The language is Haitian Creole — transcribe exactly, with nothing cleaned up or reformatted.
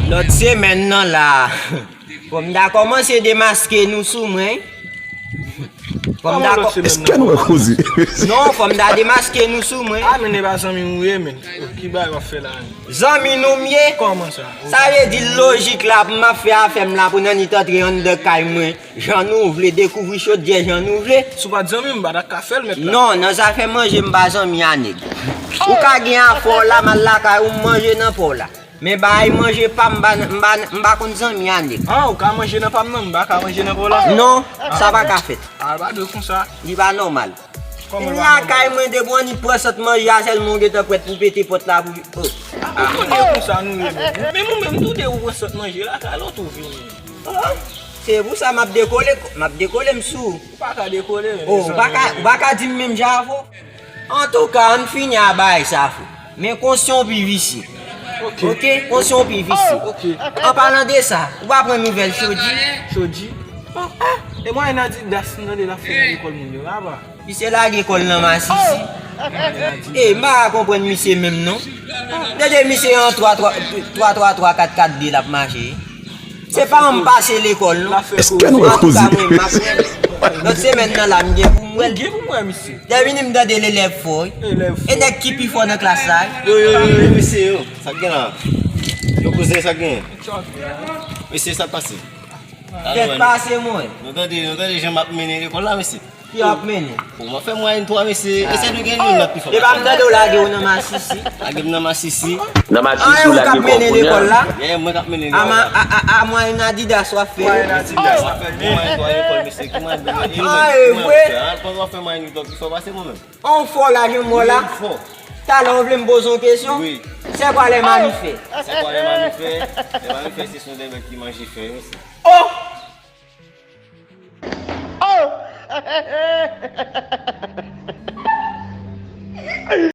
Lòt semèn nan la, fò m ta kòmanse demaske nou sou mwen. Fò m ta kò- Èske nou wè koze? Non, fò m ta demaske nou sou mwen. A men e pa zanmi m ou ye men. Ki bagay w ap fè la menm? Zanmi nou m ye. Kòman sa? Sa vle di lojik la pou m ap fè afè m la pou Nanit antre anndan kay mwen. Jan nou vle, dekouvri chodyè jan nou vle. Si w pa t zanmi m, m pa t ap ka fè l mèt la. Non, nan zafè manje m pa zanmi a nèg. Ou ka gen afè w la, m al lakay ou m manje nan pa w la. Men bagay manje pa m, m pa, m pa, m pa konn zanmi a nèg. Ah, ou ka manje nan pa m nan, m pa ka manje nan pa w la? Non, sa pa ka fèt. Ah, pa dwe konsa. Li pa nòmal. Kòman M l pa lakay mwen depi w annik pran sant manje a sèlman w gentan prèt pou pete pòt la pou. Oh. Ah, ou konnen konsa nou ye menm. Menm ou menm tou de ou pran sant manje lakay lòt ou vini. Se pou sa m ap dekole, m ap dekole m sou ou. Ou pa ka dekole menm. Oh, ou pa ka, ou pa ka di m menm jan avè w. Antouka, ann fini a bagay sa fou. Men konsyan w pi visye. Ok, konsyan w pi visye. Ok. An palan de sa, ou pa pran nouvèl Chodi? Chodi? Oh, ah, e mwayen Adidas m tande l ap fè nan lekòl moun yo la ba. Misye lage kò l nan masisi. E m pa ka konprann misye menm non. Tande misye an twa twa twa twa twa kat kat de l ap mache. Se pa yon pase lekòl non. Èske nou wè koze? Antouka mwen m ap wè l. Lòt semèn nan la m gen pou m wè l. Gen pou m wè misye. Lè vini m tande l elèv fò wi. Elèv E nèg ki pi fò nan klas la wi. Yo, yo, yo, yo, mesye yo. Sa k gen la? Yo, kouzen, sa k gen? Mesye, sa k pase? Tèt pase mwen. Nou tande, nou tande jan m ap mennen lekòl la, mesye. Ki ap mennen? Bon, m ap fè mwayèn twa, mesye. Esèy de gen youn nan pi fò. E pa m tande w lage w nan masisi. Lage m nan masisi. Nan An masisi e ou ou k ap lage kò mennen kounye lekòl a. La? Yè, mwen k ap mennen A lekòl ma- la. a- a- a mwayen Adidas w ap fè. Sa fè bon mwayèn twa lekòl, mesye. Ki mwayèn de Ah, e vre? Al konn w ap fè mwayèn pi fò pase mwen menm. An fò la jen mò la. Fò. Talè w vle m poze yon kesyon? Wi. C'est quoi les manifs? C'est quoi les manifs? Les manifs, ce sont des mecs qui mangent fè, mesye. Oh!